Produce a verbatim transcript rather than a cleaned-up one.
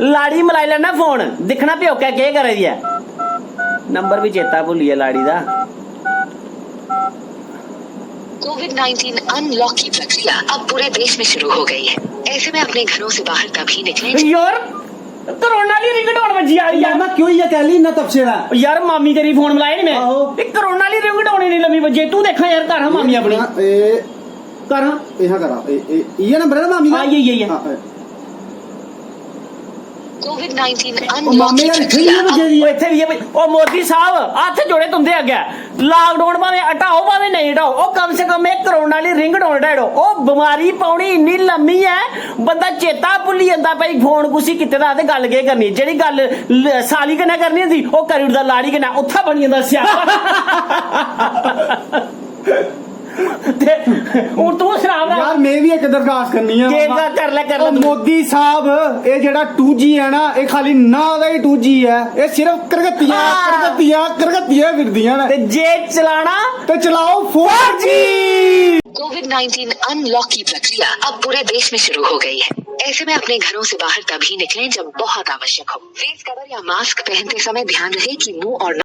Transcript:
लाड़ी मलाई लैना फोन, दिक्खना प्योकै केह् करा दी ऐ। नंबर बी चेता भुल्ली गेआ लाड़ी दा। कोविड नाइनटीन अनलॉक की प्रक्रिया अब पूरे देश में शुरू हो गई है। ऐसे में अपने घरों से बाहर तभी निकलें जब यार, कोरोना आह्ली रिंगटोन बज्जी आ दी यार। मामा, क्यों इ'यां कैह्ली इन्ना तपशे दा? यार, मामी तेरी फोन मिलाए नी मैं। आहो। एह् कोरोना आह्ली रिंगटोन इन्नी लम्मी बज्जी, तू दिक्खां यार, घर हा मामी अपनी। ए, घर हा। इ'यां करा, ए, ए, इ'यै नंबर है ना मामी दा? हाँ, इ'यै, इ'यै, इ'यै। हाँ, ए। कोविड नाइनटीन ओ अनलॉक मामे की यार, इत्थै प्रक्रिया इ'यै बज्जे दी ओ है। इत्थै बी इ'यै बज्जी। ओ मोदी साहब, हत्थ जोड़े तुंदे अग्गै, लॉकडाउन भावें हटाओ भावें नेईं हटाओ, ओ कम से कम एक कोरोना आह्ली रिंगटोन हटाओ। ओ बमारी पौनी इन्नी लम्मी ऐ, बंदा चेता भुल्ली जंदा भाई फोन कुसी कीते दा ते गल्ल केह् करनी। जेह्ड़ी गल्ल ल- साली कन्नै करनी होंदी, ओह् करी ओड़दा लाड़ी कन्नै, उत्थै बनी जंदा स्यापा। ते हून तू सना भ्रा। यार, में भी इक दरखास्त करनी है केह् मामा। कर, कर ले, कर ले ओ तू। मोदी साहब, एह् जेह्ड़ा टू जी है ना, एह् खाली नां दा ही टू जी है। एह् सिर्फ करगतियां, हाँ। करगतियां, करगतियां फिरदियां न। ते जे चलाना ते चलाओ four G. Covid nineteen unlock की प्रक्रिया अब पूरे देश में शुरू हो गई है। ऐसे में अपने घरों से बाहर तभी निकलें जब बहुत आवश्यक हो। फेस कवर या मास्क पहनते समय ध्यान रहे कि मुंह और